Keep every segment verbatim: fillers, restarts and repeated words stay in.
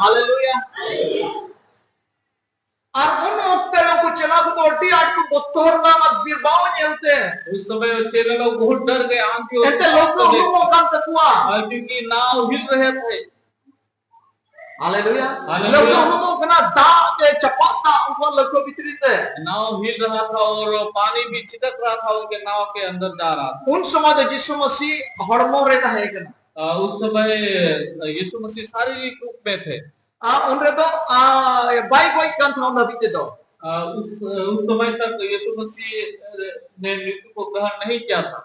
ᱦᱟᱞᱮᱞᱩᱭᱟ᱾ ᱟᱨ ᱩᱱ ᱚᱠᱛᱮ ᱩᱱᱠᱩ ᱪᱮᱞᱟ ᱠᱚᱫᱚ ᱟᱹᱰᱤ ᱟᱸᱴ ᱠᱚ ᱵᱚᱛᱚᱨ ᱞᱮᱱᱟ ᱚᱱᱟ ᱵᱤᱨᱵᱟᱣ ᱧᱮᱞᱛᱮ᱾ उस समय वो चेले लोग बहुत डर गए आंधी और ᱮᱱᱛᱮ ᱞᱟᱹᱣᱠᱟᱹ ᱦᱩᱲᱩᱢᱚᱜ ᱠᱟᱱ ᱛᱟᱠᱚᱣᱟ᱾ ᱟᱨ क्योंकि नाव हिल रहे थे। ᱦᱟᱞᱮᱞᱩᱭᱟ᱾ ᱦᱟᱞᱮᱞᱩᱭᱟ᱾ ᱞᱟᱹᱣᱠᱟᱹ ᱦᱩᱲᱩᱢᱚᱜ ᱠᱟᱱᱟ, ᱫᱟᱜ ᱮ ᱪᱟᱯᱟᱫ ᱫᱟ ᱩᱱᱠᱩᱣᱟᱜ ᱞᱟᱹᱣᱠᱟᱹ ᱵᱷᱤᱛᱨᱤ ᱛᱮ᱾ नाव हिल रहा था और पानी भी छिटक रहा था उनके नाव के अंदर जा रहा था। ᱩᱱ ᱥᱚᱢᱚᱭ ᱫᱚ ᱡᱤᱥᱩ ᱢᱟᱹᱥᱤ ᱦᱚᱲᱢᱚ ᱨᱮ ᱛᱟᱦᱮᱸ ᱠᱟᱱᱟ। ᱟᱨ, ᱩᱱ ᱥᱚᱢᱚᱭ ᱡᱤᱥᱩ ᱢᱟᱹᱥᱤ ᱥᱟᱨᱤᱨᱤᱠ ᱨᱩᱯ ᱢᱮ ᱛᱮ। ᱟᱨ ᱩᱱ ᱨᱮᱫᱚ, ᱟᱨ, ᱵᱟᱭ ᱜᱚᱡ ᱠᱟᱱ ᱛᱟᱦᱮᱱᱟ ᱩᱱ ᱫᱷᱟᱹᱵᱤᱡ ᱛᱮᱫᱚ। ᱟᱨ, ᱩᱥ, ᱩᱱ ᱥᱚᱢᱚᱭ ᱛᱚᱠ ᱡᱤᱥᱩ ᱢᱟᱹᱥᱤ ᱱᱮ ᱢᱨᱤᱛᱭᱩ ᱠᱚ ᱜᱨᱚᱦᱚᱱ ᱱᱟᱦᱤ ᱠᱤᱭᱟ ᱛᱷᱟ।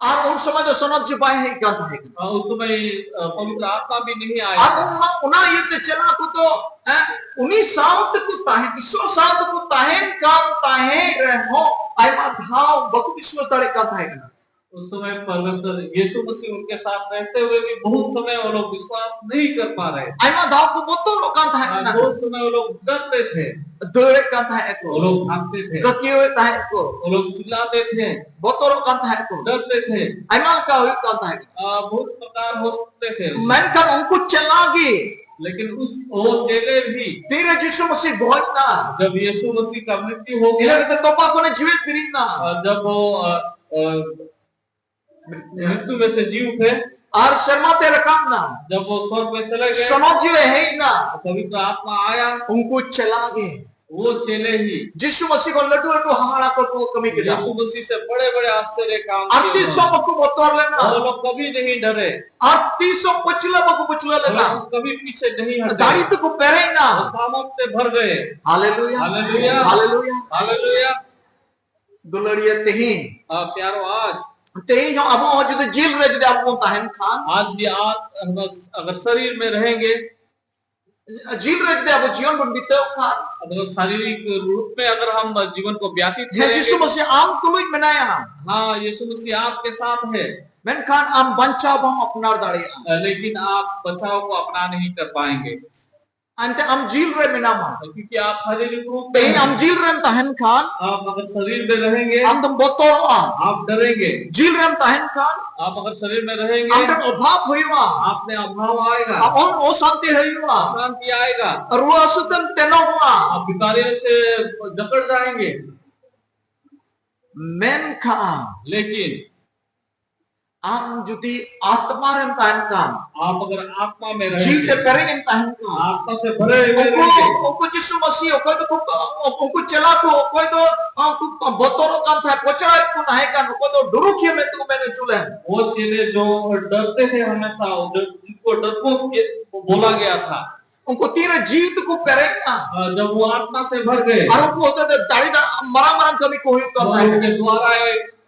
ᱟᱨ ᱩᱱ ᱥᱚᱢᱚᱭ ᱫᱚ ᱥᱚᱱᱚᱛ ᱡᱤᱣᱤ ᱵᱟᱭ ᱦᱮᱡ ᱠᱟᱱ ᱛᱟᱦᱮᱸ ᱠᱟᱱᱟ। ᱟᱨ, ᱩᱥ ᱥᱚᱢᱚᱭ, ᱟ, ᱯᱚᱵᱤᱛᱨ ᱟᱛᱢᱟ ᱵᱷᱤ ᱱᱟᱦᱤ ᱟᱭᱟ ᱟᱨ ᱛᱷᱟ। ᱚᱱᱟ, ᱚᱱᱟ ᱤᱭᱟᱹᱛᱮ ᱪᱮᱞᱟ ᱠᱚᱫᱚ, ᱦᱮᱸ, ᱩᱱᱤ ᱥᱟᱶ ᱛᱮᱠᱚ ᱛᱟᱦᱮᱸ, ᱤᱥᱚᱨ ᱥᱟᱶ ᱛᱮᱠᱚ ᱛᱟᱦᱮᱱ ᱠᱟᱱ ᱛᱟᱦᱮᱸ ᱨᱮᱦᱚᱸ ᱟᱭᱢᱟ ᱫᱷᱟᱣ ᱵᱟᱠᱚ ᱵᱤᱥᱣᱟᱥ ᱫᱟᱲᱮᱭᱟᱜ ᱠᱟᱱ ᱛᱟᱦᱮᱸ ᱠᱟᱱᱟ। उस समय परमेश्वर यीशु मसीह उनके साथ रहते हुए भी बहुत समय वो लोग विश्वास नहीं कर पा रहे। ᱟᱭᱢᱟ ᱫᱷᱟᱣ ᱠᱚ ᱵᱚᱛᱚᱨᱚᱜ ᱠᱟᱱ ᱛᱟᱦᱮᱸ ᱠᱟᱱᱟ। बहुत समय वो लोग डरते थे। ᱫᱟᱹᱲᱮᱫ ᱠᱟᱱ ᱛᱟᱦᱮᱸ ᱠᱚ। वो लोग भागते थे। ᱠᱟᱹᱠᱤᱭᱟᱹᱣᱮᱫ ᱛᱟᱦᱮᱸ ᱠᱚ। वो लोग चिल्लाते थे। ᱵᱚᱛᱚᱨᱚᱜ ᱠᱟᱱ ᱛᱟᱦᱮᱸ ᱠᱚ। डरते थे। ᱟᱭᱢᱟ ᱞᱮᱠᱟ ᱦᱩᱭᱩᱜ ᱠᱟᱱ ᱛᱟᱦᱮᱸ ᱠᱟᱱᱟ। आ, बहुत प्रकार हो सकते थे। ᱢᱮᱱᱠᱷᱟᱱ ᱩᱱᱠᱩ ᱪᱮᱞᱟ ᱜᱮ ᱞᱮᱠᱤᱱ ᱩᱥ, ᱳ ᱪᱮᱞᱮ ᱵᱷᱤ ᱛᱤᱨᱮ ᱡᱤᱥᱩ ᱢᱟᱹᱥᱤ ᱜᱚᱡ ᱮᱱᱟ, ᱡᱟᱵ ᱭᱤᱥᱩ ᱢᱟᱹᱥᱤ ᱠᱟ ᱢᱨᱤᱛᱭᱩ ᱦᱳ ᱜᱟᱭᱟ, ᱤᱱᱟᱹ ᱠᱟᱛᱮ ᱛᱚᱯᱟ ᱠᱷᱚᱱᱮ ᱡᱤᱣᱮᱫ ᱵᱮᱨᱮᱫ ᱮᱱᱟ᱾ ᱟᱨ ᱡᱟᱵ ᱳ, ᱟ, ᱟ, ᱢᱨᱤᱛᱭᱩ ᱢᱮ ᱥᱮ ᱡᱤᱣᱮᱫ ᱦᱩᱭ ᱮᱱᱟ, ᱟᱨ ᱥᱮᱨᱢᱟ ᱛᱮ ᱨᱟᱠᱟᱵ ᱮᱱᱟ, ᱡᱟᱵ ᱳ ᱥᱚᱨᱜ ᱢᱮ ᱪᱟᱞᱮ ᱜᱟᱭᱮ, ᱥᱚᱱᱚᱛ ᱡᱤᱣᱤ ᱦᱮᱡ ᱮᱱᱟ᱾ ᱯᱚᱵᱤᱛᱨ ᱟᱛᱢᱟ ᱟᱭᱟ᱾ ᱩᱱᱠᱩ ᱪᱮᱞᱟ ᱜᱮ ᱳ ᱪᱮᱞᱮ ᱦᱤ ᱡᱤᱥᱩ ᱢᱟᱹᱥᱤ ᱠᱷᱚᱱ ᱞᱟᱹᱴᱩ ᱞᱟᱹᱴᱩ ᱦᱟᱦᱟᱲᱟ ᱠᱚ ᱠᱟᱹᱢᱤ ᱠᱮᱫᱟ᱾ ᱭᱤᱥᱩ ᱢᱟᱹᱥᱤ ᱥᱮ ᱵᱚᱲᱮ ᱵᱚᱲᱮ ᱟᱥᱪᱚᱨᱡᱚ ᱠᱟᱢ ᱟᱨ ᱠᱤᱭᱟ ᱛᱤᱥ ᱦᱚᱸ ᱵᱟᱠᱚ ᱵᱚᱛᱚᱨ ᱞᱮᱱᱟ᱾ ᱳ ᱞᱳᱜ ᱠᱟᱵᱷᱤ ᱱᱟᱦᱤ ᱰᱟᱨᱮ᱾ ᱟᱨ ᱛᱤᱥ ᱦᱚᱸ ᱯᱟᱹᱪᱷᱞᱟᱹ ᱵᱟᱠᱚ ᱯᱟᱹᱪᱷᱞᱟᱹ ᱞᱮᱱᱟ᱾ ᱳ ᱞᱳᱜ ᱠᱟᱵᱷᱤ ᱯᱤᱪᱷᱮ ᱱᱟᱦᱤ ᱦᱟᱴᱮ᱾ ᱫᱟᱲᱮ ᱛᱮᱠᱚ ᱯᱮᱨᱮᱡ ᱮᱱᱟ᱾ ᱳ ᱥᱟᱢᱚᱨᱛᱷ ᱥᱮ ᱵᱷᱟᱨ ᱜᱟᱭᱮ᱾ ᱦᱟᱞᱮᱞᱩᱭᱟ᱾ ᱦᱟᱞᱮᱞᱩᱭᱟ᱾ ᱦᱟᱞᱮᱞᱩᱭᱟ᱾ ᱦᱟᱞᱮᱞᱩᱭᱟ᱾ ᱫᱩᱞᱟᱹᱲᱤᱭᱟᱹ ᱛᱮᱦᱮᱧ, ᱟ, ᱯᱭᱟᱨᱚ ᱟᱡ᱾ ᱛᱮᱦᱮᱧ ᱦᱚᱸ ᱟᱵᱚ ᱦᱚᱸ ᱡᱩᱫᱤ ᱡᱤᱞ ᱨᱮ ᱡᱩᱫᱤ ᱟᱵᱚ ᱵᱚᱱ ᱛᱟᱦᱮᱱ ᱠᱷᱟᱱ, ᱟᱡ ᱡᱩᱫᱤ ᱟᱡ, ᱟᱜᱟᱨ ᱥᱚᱨᱤᱨ ᱢᱮ ᱨᱮᱦᱮᱸᱜᱮ, ᱡᱤᱞ ᱨᱮ ᱡᱩᱫᱤ ᱟᱵᱚ ᱡᱤᱭᱚᱱ ᱵᱚᱱ ᱵᱤᱛᱟᱹᱣ ᱠᱷᱟᱱ, ᱟᱫᱚ ᱥᱟᱨᱤᱨᱤᱠ ᱨᱩᱯ ᱢᱮ ᱟᱜᱟᱨ ᱦᱟᱢ ᱡᱤᱵᱚᱱ ᱠᱚ ᱵᱭᱟᱛᱤᱛ ᱦᱮᱸ, ᱠᱟᱨᱮᱸᱜᱮ, ᱡᱤᱥᱩ ᱢᱟᱹᱥᱤ ᱟᱢ ᱛᱩᱞᱩᱡ ᱢᱮᱱᱟᱭᱟ᱾ ᱦᱟᱸ, ᱭᱤᱥᱩ ᱢᱟᱹᱥᱤ ᱟᱯᱠᱮ ᱥᱟᱛᱷ ᱦᱮ᱾ ᱢᱮᱱᱠᱷᱟᱱ ᱟᱢ ᱵᱟᱧᱪᱟᱣ ᱵᱟᱢ ᱟᱯᱱᱟᱨ ᱫᱟᱲᱮᱭᱟᱜᱼᱟ᱾ ᱞᱮᱠᱤᱱ ᱟᱯ ᱵᱟᱪᱟᱣ ᱠᱚ ᱟᱯᱱᱟ ᱱᱟᱦᱤ ᱠᱟᱨ ᱯᱟᱭᱮᱸᱜᱮ᱾ ᱮᱱᱛᱮ ᱟᱢ ᱡᱤᱞ ᱨᱮ ᱢᱮᱱᱟᱢᱟ᱾ क्योंकि आप शारीरिक रूप में ᱛᱮᱦᱮᱧ हैं। ᱟᱢ ᱡᱤᱞ ᱨᱮᱢ ᱛᱟᱦᱮᱱ ᱠᱷᱟᱱ आप अगर शरीर में रहेंगे, ᱟᱢ ᱫᱚᱢ ᱵᱚᱛᱚᱨᱚᱜᱼᱟ᱾ आप डरेंगे। ᱡᱤᱞ ᱨᱮᱢ ᱛᱟᱦᱮᱱ ᱠᱷᱟᱱ आप अगर शरीर में रहेंगे, ᱟᱢ ᱴᱷᱮᱱ ᱚᱵᱷᱟᱵ ᱦᱩᱭᱩᱜᱼᱟ᱾ आप में अभाव आएगा, ᱟᱢ ᱚᱥᱟᱱᱛᱤ ᱦᱩᱭᱩᱜᱼᱟ᱾ अशांति आएगा, ᱨᱩᱣᱟᱹ ᱦᱟᱹᱥᱩ ᱛᱮᱢ ᱛᱮᱱᱚᱜᱚᱜᱼᱟ᱾ आप बीमारियों से जकड़ जाएंगे। ᱢᱮᱱᱠᱷᱟᱱ लेकिन ᱟᱢ ᱡᱩᱫᱤ ᱟᱛᱢᱟ ᱨᱮᱢ ᱛᱟᱦᱮᱱ ᱠᱷᱟᱱ, आप अगर आत्मा में ᱡᱤᱣᱤ ᱛᱮ रहेंगे, ᱯᱮᱨᱮᱡ ᱮᱢ ᱛᱟᱦᱮᱱ ᱠᱷᱟᱱ, आत्मा से भरे हुए ᱩᱱᱠᱩ रहेंगे। ᱩᱱᱠᱩ ᱡᱤᱥᱩ ᱢᱟᱹᱥᱤ ᱚᱠᱚᱭ ᱫᱚᱠᱚ ᱩᱱᱠᱩ ᱪᱮᱞᱟ ᱠᱚ ᱚᱠᱚᱭ ᱫᱚ ᱩᱱᱠᱩ ᱵᱚᱛᱚᱨᱚᱜ ᱠᱟᱱ ᱛᱟᱦᱮᱸᱫ, ᱯᱚᱪᱲᱟᱭᱮᱫ ᱠᱚ ᱛᱟᱦᱮᱸ ᱠᱟᱱ, ᱚᱠᱚᱭ ᱫᱚ ᱰᱩᱨᱩᱠᱷᱤᱭᱟᱹ ᱢᱮᱱᱛᱮ ᱠᱚ ᱢᱮᱱ ᱦᱚᱪᱚ ᱞᱮᱱ᱾ वो चेले जो डरते थे हमेशा, डर, जिनको डरपोक के बोला गया था, ᱩᱱᱠᱩ ᱛᱤᱨᱮ ᱡᱤᱣᱤ ᱛᱮᱠᱚ ᱯᱮᱨᱮᱡ ᱮᱱᱟ, अ, जब वो आत्मा से भर गए, ᱟᱨ ᱩᱱᱠᱩ ᱦᱚᱛᱮ ᱛᱮ ᱫᱟᱲᱮ ᱫᱟᱲᱮ ᱢᱟᱨᱟᱝ ᱢᱟᱨᱟᱝ ᱠᱟᱹᱢᱤ ᱠᱚ ᱦᱩᱭᱩᱜ ᱠᱟᱱ वो ᱛᱟᱦᱮᱸ उनके ᱠᱟᱱᱟ᱾ द्वारा एक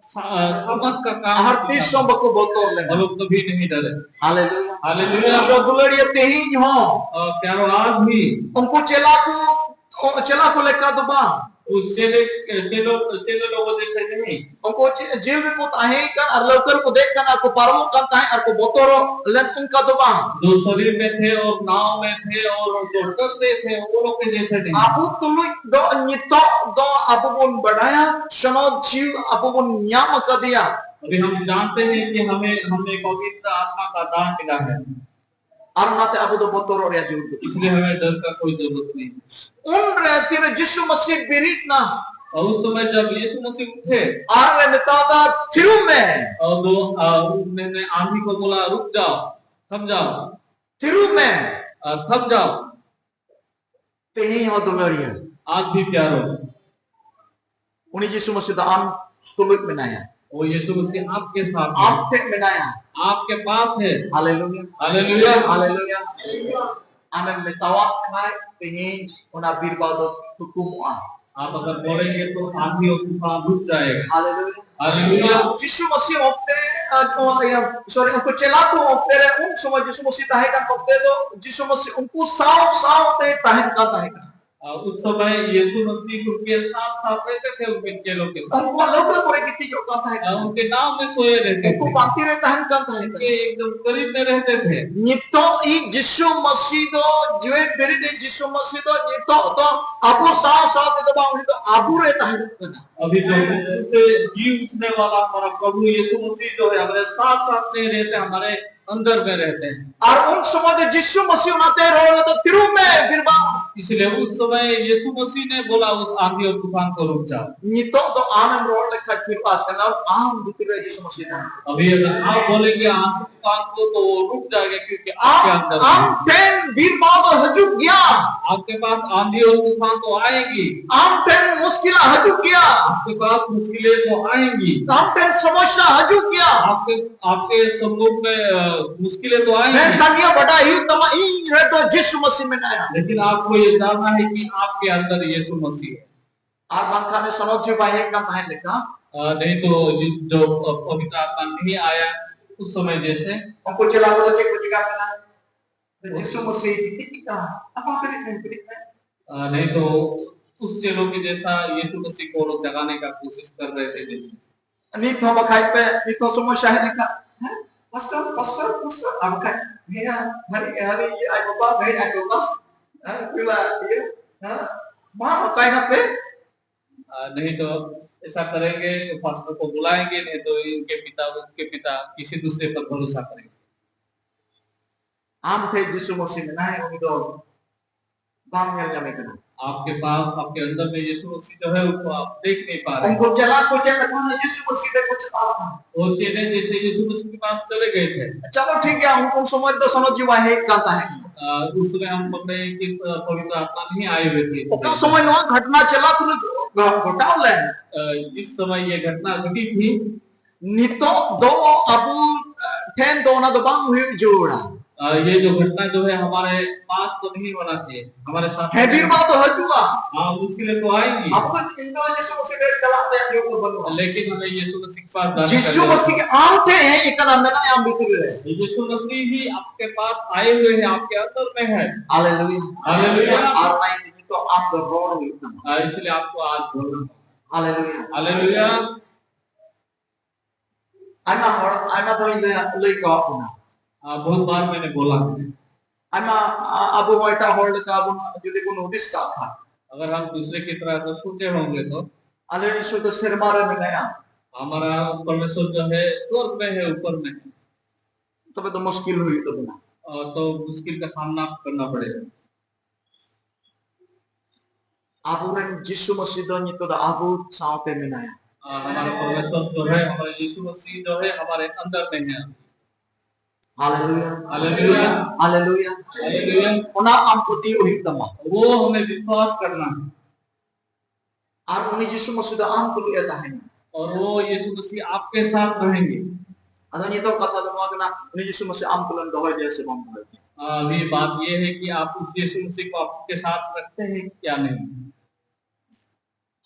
सा- सामर्थ का काम ᱟᱨ किया। ᱛᱤᱥ ᱦᱚᱸ ᱵᱟᱠᱚ ᱵᱚᱛᱚᱨ और ᱞᱮᱱᱟ᱾ वो कभी नहीं डरे। ᱦᱟᱞᱮᱞᱩᱭᱟ᱾ हालेलुया। ᱥᱚ ᱫᱩᱞᱟᱹᱲᱤᱭᱟᱹ, ᱛᱮᱦᱮᱧ ᱦᱚᱸ अ, प्यारो, आज भी ᱩᱱᱠᱩ ᱪᱮᱞᱟ ᱠᱚ ᱪᱮᱞᱟ ᱠᱚ ᱞᱮᱠᱟ ᱫᱚ ᱵᱟᱝ᱾ उस चेले चेलों चेले लोगों जैसे नहीं। ᱩᱱᱠᱩ ᱪᱮ- ᱡᱮᱞ ᱨᱮᱠᱚ ᱛᱟᱦᱮᱸ ᱠᱟᱱ ᱟᱨ ᱞᱟᱹᱣᱠᱟᱹ ᱨᱮᱠᱚ ᱫᱮᱡ ᱠᱟᱱᱟ ᱟᱨ ᱠᱚ ᱯᱟᱨᱚᱢᱚᱜ ᱠᱟᱱ ᱛᱟᱦᱮᱸ ᱟᱨ ᱠᱚ ᱵᱚᱛᱚᱨᱚᱜ ᱞᱮᱱ ᱚᱱᱠᱟ ᱫᱚ ᱵᱟᱝ᱾ जो शरीर में थे और नाव में थे और जो डरते थे, वो लोग के जैसे नहीं। ᱟᱵᱚ ᱛᱩᱞᱩᱡ ᱫᱚ ᱱᱤᱛᱚᱜ ᱫᱚ ᱟᱵᱚ ᱵᱚᱱ ᱵᱟᱰᱟᱭᱟ, ᱥᱚᱱᱚᱛ ᱡᱤᱣᱤ ᱟᱵᱚ ᱵᱚᱱ ᱧᱟᱢ ᱟᱠᱟᱫᱮᱭᱟ᱾ अभी हम जानते हैं कि हमें हमें पवित्र आत्मा का दान मिला है, ᱟᱨ ᱚᱱᱟᱛᱮ ᱟᱵᱚ ᱫᱚ ᱵᱚᱛᱚᱨᱚᱜ ᱨᱮᱭᱟᱜ ᱡᱟᱹᱨᱩᱲ ᱫᱚ इसलिए हमें डर का कोई जरूरत नहीं है। ᱩᱱᱨᱮ ᱛᱤᱨᱮ ᱡᱤᱥᱩ ᱢᱟᱹᱥᱤ ᱵᱮᱨᱮᱫ ᱱᱟ और उस समय जब यीशु मसीह उठे ᱟᱨ ᱮ ᱢᱮᱛᱟᱣᱫᱟ, ᱛᱷᱤᱨᱩᱜ ᱢᱮ, और वो, आ, उन्होंने आंधी को बोला, "रुक जाओ, थम जाओ, ᱛᱷᱤᱨᱩᱜ ᱢᱮ᱾ आ, थम जाओ।" ᱛᱮᱦᱮᱧ ᱦᱚᱸ ᱫᱩᱞᱟᱹᱲᱤᱭᱟᱹ, आज भी प्यारो, ᱩᱱᱤ ᱡᱤᱥᱩ ᱢᱟᱹᱥᱤ ᱫᱚ ᱟᱢ ᱛᱩᱞᱩᱡ ᱢᱮᱱᱟᱭᱟ, वो यीशु मसीह आपके साथ है, ᱟᱢ ᱴᱷᱮᱱ ᱢᱮᱱᱟᱭᱟ᱾ आपके पास है। ᱦᱟᱞᱮᱞᱩᱭᱟ, हालेलुया। ᱦᱟᱞᱮᱞᱩᱭᱟ᱾ ᱟᱢᱮᱢ ᱢᱮᱛᱟᱣᱟᱜ ᱠᱷᱟᱡ ᱛᱮᱦᱮᱧ ᱚᱱᱟ ᱵᱤᱨᱵᱟᱫ ᱫᱚ ᱛᱩᱠᱩᱢᱚᱜᱼᱟ᱾ आप अगर बोलेंगे तो आंधी और तूफान रुक जाएगा। ᱦᱟᱞᱮᱞᱩᱭᱟ᱾ हालेलुया। ᱡᱤᱥᱩ ᱢᱟᱹᱥᱤ ᱚᱠᱛᱮ, ᱟᱨ ᱱᱚᱣᱟ, ᱤᱭᱟᱹ, sorry, ᱩᱱᱠᱩ ᱪᱮᱞᱟ ᱠᱚ ᱚᱠᱛᱮ ᱨᱮ, ᱩᱱ ᱥᱚᱢᱚᱭ ᱡᱤᱥᱩ ᱢᱟᱹᱥᱤ ᱛᱟᱦᱮᱸ ᱠᱟᱱ ᱚᱠᱛᱮ ᱫᱚ ᱡᱤᱥᱩ ᱢᱟᱹᱥᱤ ᱩᱱᱠᱩ ᱥᱟᱶ ᱥᱟᱶᱛᱮ ᱛᱟᱦᱮᱱ ᱠᱟᱱ ᱛᱟᱦᱮᱸ ᱠᱟᱱᱟ᱾ और उस समय यीशु मसीह उनके साथ साथ रहते थे, उनके चेलों के साथ। ᱩᱱᱠᱩᱣᱟᱜ ᱞᱟᱹᱣᱠᱟᱹ ᱠᱚᱨᱮ ᱜᱤᱛᱤᱡᱚᱜ ᱠᱟᱱ ᱛᱟᱦᱮᱸ और ᱠᱟᱱᱟ᱾ उनके नाव में सोए रहते ᱩᱱᱠᱩ थे, ᱯᱟᱱᱛᱮ ᱨᱮ ᱛᱟᱦᱮᱱ ᱠᱟᱱ ᱛᱟᱦᱮᱸ उनके ᱠᱟᱱᱟ᱾ एकदम करीब में रहते थे। ᱱᱤᱛᱚᱜ ᱤᱧ ᱡᱤᱥᱩ ᱢᱟᱹᱥᱤ ᱫᱚ, ᱡᱤᱣᱮᱫ ᱵᱮᱨᱮᱫ ᱤᱧ ᱡᱤᱥᱩ ᱢᱟᱹᱥᱤ ᱫᱚ ᱱᱤᱛᱚᱜ ᱫᱚ ᱟᱵᱚ ᱥᱟᱶ ᱥᱟᱶ ᱛᱮᱫᱚ ᱵᱟᱝ, ᱩᱱᱤ ᱫᱚ ᱟᱵᱚ ᱨᱮ ᱛᱟᱦᱮᱱ ᱠᱟᱱᱟ᱾ अभी जो उसे जी उठने वाला हमारा प्रभु यीशु मसीह जो है, हमारे साथ साथ नहीं रहते, हमारे अंदर में रहते हैं। ᱟᱨ ᱩᱱ ᱥᱚᱢᱚᱭ ᱫᱚ ᱡᱤᱥᱩ ᱢᱟᱹᱥᱤ ᱚᱱᱟᱛᱮ ᱨᱚᱲ ᱨᱮᱫᱚ ᱛᱤᱨᱩᱵ ᱢᱮ, ᱵᱤᱨᱵᱟᱫ᱾ इसलिए उस समय यीशु मसीह ने बोला उस आंधी और तूफान को, "रुक जाओ।" ᱱᱤᱛᱚᱜ ᱫᱚ ᱟᱢᱮᱢ ᱨᱚᱲ ᱞᱮᱠᱷᱟᱱ ᱛᱤᱨᱩᱵ ᱟᱫ ᱠᱟᱱᱟ, ᱟᱢ ᱵᱷᱤᱛᱤᱨ ᱨᱮ ᱡᱤᱥᱩ ᱢᱟᱹᱥᱤ ᱛᱟᱦᱮᱱ ᱠᱟᱱᱟ᱾ अभी अगर आप बोलेंगे आंधी तूफान को, तो वो रुक जाएगा, क्योंकि आपके अंदर ᱟᱢ ᱴᱷᱮᱱ ᱵᱤᱨᱵᱟᱫ ᱫᱚ ᱦᱤᱡᱩᱜ ᱜᱮᱭᱟ᱾ आपके पास आंधी और तूफान तो आएंगी, ᱟᱢ ᱴᱷᱮᱱ ᱢᱩᱥᱠᱤᱞ ᱦᱤᱡᱩᱜ ᱜᱮᱭᱟ᱾ आपके पास मुश्किलें तो आएंगी, ᱟᱢ ᱴᱷᱮᱱ ᱥᱚᱢᱚᱥᱥᱟ ᱦᱤᱡᱩᱜ ᱜᱮᱭᱟ᱾ आपके आपके संभोग में अ, मुश्किलें तो आएंगी, ᱢᱮᱱᱠᱷᱟᱱ ᱱᱤᱭᱟᱹ ᱵᱟᱰᱟᱭ ᱦᱩᱭᱩᱜ ᱛᱟᱢᱟ, ᱤᱧ ᱨᱮᱫᱚ ᱡᱤᱥᱩ ᱢᱟᱹᱥᱤ ᱢᱮᱱᱟᱭᱟ᱾ लेकिन आपको ये जानना है कि आपके अंदर यीशु मसीह है। ᱟᱨ ᱵᱟᱝᱠᱷᱟᱱ ᱥᱚᱱᱚᱛ ᱡᱤᱣᱤ ᱵᱟᱭ ᱦᱮᱡ ᱠᱟᱱ ᱛᱟᱦᱮᱸ ᱞᱮᱠᱟ᱾ अ, नहीं तो ये जो प- पवित्र आत्मा नहीं आया उस समय जैसे, ᱩᱱᱠᱩ ᱪᱮᱞᱟ ᱠᱚᱫᱚ ᱪᱮᱫ ᱠᱚ ᱪᱮᱠᱟ ᱠᱟᱱᱟ? ᱡᱤᱥᱩ ᱢᱟᱹᱥᱤ ᱜᱤᱛᱤᱡ ᱠᱟᱱᱟ, ᱟᱯᱟ ᱵᱮᱨᱮᱫ ᱢᱮ, ᱵᱮᱨᱮᱫ ᱢᱮ᱾ अ, नहीं तो उस चेलों के जैसा यीशु मसीह को लोग जगाने का कोशिश कर रहे थे जैसे। ᱱᱤᱛ ᱦᱚᱸ ᱵᱟᱠᱷᱟᱡ ᱯᱮ, ᱱᱤᱛ ᱦᱚᱸ ᱥᱚᱢᱚᱥᱥᱟ ᱦᱮᱡ ᱞᱮᱱᱠᱷᱟᱱ, ᱦᱮᱸ? ᱯᱟᱥᱴᱚᱨ, ᱯᱟᱥᱴᱚᱨ, ᱯᱟᱥᱴᱚᱨ, ᱟᱨ ᱵᱟᱠᱷᱟᱡ, ᱦᱮᱸ, ᱦᱟᱹᱱᱤ, ᱦᱟᱹᱱᱤ, ᱤᱭᱟᱹ, ᱟᱡ ᱵᱟᱵᱟ, ᱦᱮᱸ, ᱟᱡ ᱵᱟᱵᱟ, ᱦᱮᱸ, ᱯᱮᱲᱟ, ᱤᱭᱟᱹ, ᱦᱮᱸ, ᱢᱟ, ᱚᱠᱟᱭ ᱱᱟᱯᱮ? अ, नहीं तो ऐसा करेंगे, पास्टर को बुलाएंगे, नहीं तो इनके पिता, उनके पिता किसी दूसरे पर भरोसा करेंगे। ᱟᱢ ᱴᱷᱮᱱ ᱡᱤᱥᱩ ᱢᱟᱹᱥᱤ ᱢᱮᱱᱟᱭ, ᱩᱱᱤ ᱫᱚ ᱵᱟᱢ ᱧᱮᱞ ᱧᱟᱢᱮ ᱠᱟᱱᱟ᱾ आपके पास, आपके अंदर में यीशु मसीह जो है, उसको आप देख नहीं पा रहे। ᱩᱱᱠᱩ ᱪᱮᱞᱟ ᱠᱚ ᱪᱮᱫ ᱞᱮᱠᱟ ᱡᱤᱥᱩ ᱢᱟᱹᱥᱤ ᱴᱷᱮᱱ ᱠᱚ ᱪᱟᱞᱟᱣ ᱠᱟᱱᱟ᱾ वो चेले जैसे यीशु मसीह के पास चले गए थे। ᱪᱚᱞᱚ ᱴᱷᱤᱠ ᱜᱮᱭᱟ, ᱩᱱᱠᱩ ᱥᱚᱢᱚᱭ ᱫᱚ ᱥᱚᱱᱚᱛ ᱡᱤᱣᱤ ᱵᱟᱭ ᱦᱮᱡ ᱠᱟᱱ ᱛᱟᱦᱮᱸ ᱠᱟᱱᱟ᱾ अ, उस समय हम पकड़े कि स-, पवित्र आत्मा नहीं आए हुए थे। ᱚᱠᱟ ᱥᱚᱢᱚᱭ ᱱᱚᱣᱟ ᱜᱷᱚᱴᱱᱟ ᱪᱮᱞᱟ ᱠᱚ ᱜᱷᱚᱴᱟᱣ ᱞᱮᱱ? अ, जिस समय ये घटना घटी थी, ᱱᱤᱛᱚᱜ ᱫᱚ ᱟᱵᱚ ᱴᱷᱮᱱ ᱫᱚ ᱚᱱᱟ ᱫᱚ ᱵᱟᱝ ᱦᱩᱭᱩᱜ ᱡᱟᱹᱨᱩᱲᱟ᱾ अ, ये जो घटना जो है हमारे पास तो नहीं होना चाहिए, हमारे साथ। ᱦᱮᱸ, ᱵᱤᱨᱵᱟᱫ ᱫᱚ ᱦᱤᱡᱩᱜᱼᱟ᱾ हाँ, मुश्किलें तो आएंगी, ᱟᱵᱚ ᱫᱚ ᱤᱧ ᱫᱚ ᱡᱤᱥᱩ ᱢᱟᱹᱥᱤ ᱴᱷᱮᱱ ᱪᱟᱞᱟᱜ ᱨᱮᱭᱟᱜ ᱡᱳᱨ ᱫᱚ ᱵᱟᱹᱱᱩᱜᱼᱟ᱾ लेकिन हमें यीशु मसीह के पास जाने का ᱡᱤᱥᱩ जरूरत ᱢᱟᱹᱥᱤ ᱜᱮ ᱟᱢ ᱴᱷᱮᱱ ᱦᱮᱡ ᱟᱠᱟᱱᱟ, ᱢᱮᱱᱟᱭᱟ ᱟᱢ ᱵᱷᱤᱛᱨᱤ ᱨᱮ᱾ है। यीशु मसीह ही आपके पास आए हुए हैं, आपके अंदर में है। ᱦᱟᱞᱮᱞᱩᱭᱟ᱾ ᱦᱟᱞᱮᱞᱩᱭᱟ᱾ ᱟᱨ ᱱᱤᱛᱚᱜ ᱟᱢ ᱫᱚ ᱨᱚᱲ ᱦᱩᱭᱩᱜ ᱛᱟᱢᱟ᱾ ᱟᱨ ᱤᱥᱞᱤᱭᱮ ᱟᱯᱠᱳ ᱟᱡ ᱵᱳᱞᱱᱟ ᱯᱟᱲᱮᱜᱟ᱾ ᱦᱟᱞᱮᱞᱩᱭᱟ᱾ ᱦᱟᱞᱮᱞᱩᱭᱟ᱾ ᱟᱭᱢᱟ ᱦᱚᱲ ᱟᱭᱢᱟ ᱫᱷᱟᱣ ᱤᱧ ᱞᱟᱹᱭ, ᱞᱟᱹᱭ ᱠᱟᱣᱟᱫ ᱵᱚᱱᱟ᱾ ᱟᱨ ᱵᱚᱦᱩᱛ ᱵᱟᱨ ᱢᱮᱱᱮ ᱵᱳᱞᱟ ᱦᱮ᱾ ᱟᱭᱢᱟ, ᱟ-, ᱟᱵᱚ ᱦᱚᱸ ᱮᱴᱟᱜ ᱦᱚᱲ ᱞᱮᱠᱟ ᱵᱚᱱ, ᱡᱩᱫᱤ ᱵᱚᱱ ᱦᱩᱫᱤᱥ ᱠᱟᱜ ᱠᱷᱟᱱ, ᱟᱜᱟᱨ ᱦᱟᱢ ᱫᱩᱥᱨᱮ ᱠᱤ ᱛᱟᱨᱟᱦ ᱥᱮ ᱥᱳᱪᱮ ᱦᱳᱝᱜᱮ ᱛᱚ, ᱟᱞᱮ ᱤᱥᱚᱨ ᱫᱚ ᱥᱮᱨᱢᱟ ᱨᱮ ᱢᱮᱱᱟᱭᱟ᱾ ᱦᱟᱢᱟᱨᱟ ᱯᱚᱨᱢᱮᱥᱚᱨ ᱡᱚ ᱦᱮ ᱥᱚᱨᱜ ᱢᱮ ᱦᱮ, ᱩᱯᱚᱨ ᱢᱮ ᱦᱮ᱾ ᱛᱚᱵᱮ ᱫᱚ ᱢᱩᱥᱠᱤᱞ ᱦᱩᱭᱩᱜ ᱛᱟᱵᱚᱱᱟ᱾ ᱛᱚ ᱢᱩᱥᱠᱤᱞ ᱠᱟ ᱥᱟᱢᱱᱟ ᱠᱟᱨᱱᱟ ᱯᱟᱲᱮᱜᱟ᱾ ᱟᱵᱚᱨᱮᱱ ᱡᱤᱥᱩ ᱢᱟᱹᱥᱤ ᱫᱚ ᱱᱤᱛᱚᱜ ᱫᱚ ᱟᱵᱚ ᱥᱟᱶᱛᱮ ᱢᱮᱱᱟᱭᱟ᱾ ᱦᱟᱢᱟᱨᱟ ᱯᱚᱨᱢᱮᱥᱚᱨ ᱡᱚ ᱦᱮ, ᱦᱟᱢᱟᱨᱟ ᱡᱤᱥᱩ ᱢᱟᱹᱥᱤ ᱡᱚ ᱦᱮ, ᱦᱟᱢᱟᱨᱮ ᱟᱱᱫᱟᱨ ᱢᱮ ᱦᱮ᱾ ᱦᱟᱞᱮᱞᱩᱭᱟ᱾ ᱦᱟᱞᱮᱞᱩᱭᱟ᱾ ᱦᱟᱞᱮᱞᱩᱭᱟ᱾ ᱦᱟᱞᱮᱞᱩᱭᱟ᱾ ᱚᱱᱟ ᱟᱢ ᱯᱟᱹᱛᱭᱟᱹᱣ ᱦᱩᱭᱩᱜ ᱛᱟᱢᱟ᱾ ᱣᱳ ᱦᱟᱢᱮ ᱵᱤᱥᱣᱟᱥ ᱠᱟᱨᱱᱟ ᱦᱮ᱾ ᱟᱨ ᱩᱱᱤ ᱡᱤᱥᱩ ᱢᱟᱹᱥᱤ ᱫᱚ ᱟᱢ ᱛᱩᱞᱩᱡ ᱮ ᱛᱟᱦᱮᱱᱟ᱾ ᱚᱨ ᱣᱳ ᱭᱤᱥᱩ ᱢᱟᱹᱥᱤ ᱟᱯᱠᱮ ᱥᱟᱛᱷ ᱨᱟᱦᱮᱸᱜᱮ᱾ ᱟᱫᱚ ᱱᱤᱛᱚᱜ ᱠᱟᱛᱷᱟ ᱫᱚ ᱱᱚᱣᱟ ᱠᱟᱱᱟ, ᱩᱱᱤ ᱡᱤᱥᱩ ᱢᱟᱹᱥᱤ ᱟᱢ ᱛᱩᱞᱩᱡ ᱫᱚᱦᱚᱭ ᱜᱮᱭᱟ ᱥᱮ ᱵᱟᱢ ᱫᱚᱦᱚᱭ ᱜᱮᱭᱟ? ᱟᱵᱷᱤ ᱵᱟᱛ ᱭᱮ ᱦᱮ ᱠᱤ ᱟᱯ ᱩᱥ ᱭᱤᱥᱩ ᱢᱟᱹᱥᱤ ᱠᱳ ᱟᱯᱠᱮ ᱥᱟᱛᱷ ᱨᱟᱠᱷᱛᱮ ᱦᱮ ᱠᱭᱟ ᱱᱟᱦᱤ?